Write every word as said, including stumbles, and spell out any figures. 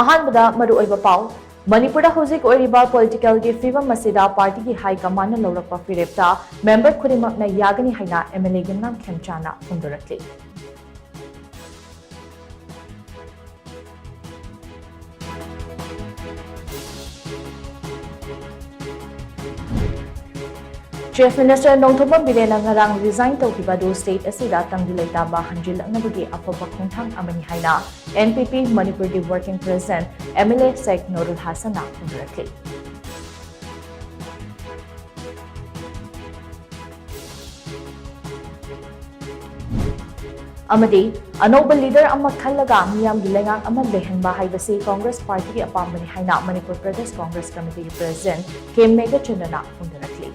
ꯑꯍꯥꯟꯕꯗ ꯃꯔꯨꯑꯣꯏꯕ ꯄꯥꯎ꯫ ꯃꯅꯤꯄꯨꯔꯗ ꯍꯧꯖꯤꯛ ꯑꯣꯏꯔꯤꯕ ꯄꯣꯂꯤꯇꯤꯀꯦꯜꯒꯤ ꯐꯤꯕꯝ ꯑꯁꯤꯗ ꯄꯥꯔꯇꯤꯒꯤ ꯍꯥꯏ ꯀꯃꯥꯟꯅ ꯂꯧꯔꯛꯄ ꯐꯤꯔꯦꯞꯇ ꯃꯦꯝꯕꯔ ꯈꯨꯗꯤꯡꯃꯛꯅ ꯌꯥꯒꯅꯤ ꯍꯥꯏꯅ MLA ꯌꯨꯝꯅꯥꯝ ꯈꯦꯝꯆꯥꯅ ꯐꯣꯡꯗꯣꯔꯛꯂꯤ꯫ Chief Minister ꯅꯣꯡꯊꯣꯝꯕꯝ ꯕꯤꯔꯦꯟꯅ ꯉꯔꯥꯡ resign ꯇꯧꯈꯤꯕ ꯑꯗꯨ state ꯑꯁꯤꯗ ꯇꯪꯗꯨ ꯂꯩꯇꯥꯕ ꯍꯟꯖꯤꯜꯂꯛꯅꯕꯒꯤ ꯑꯐꯕ ꯈꯣꯡꯊꯥꯡ ꯑꯃꯅꯤ ꯍꯥꯏꯅ NPP ꯃꯅꯤꯄꯨꯔꯒꯤ working president MLA ꯁꯦꯈ ꯅꯨꯔꯨꯜ ꯍꯥꯁꯟꯅ ꯐꯣꯡꯗꯣꯔꯛꯂꯤ꯫ ꯑꯃꯗꯤ ꯑꯅꯧꯕ leader ꯑꯃ ꯈꯜꯂꯒ ꯃꯤꯌꯥꯝꯒꯤ ꯂꯩꯉꯥꯛ ꯑꯃ ꯂꯩꯍꯟꯕ ꯍꯥꯏꯕꯁꯤ Congress ꯄꯥꯔꯇꯤꯒꯤ ꯑꯄꯥꯝꯕꯅꯤ ꯍꯥꯏꯅ ꯃꯅꯤꯄꯨꯔ ꯄ꯭ꯔꯗꯦꯁ Congress Committeeꯒꯤ president ꯀꯦ ꯃꯦꯘꯆꯟꯗ꯭ꯔꯅ ꯐꯣꯡꯗꯣꯔꯛꯂꯤ꯫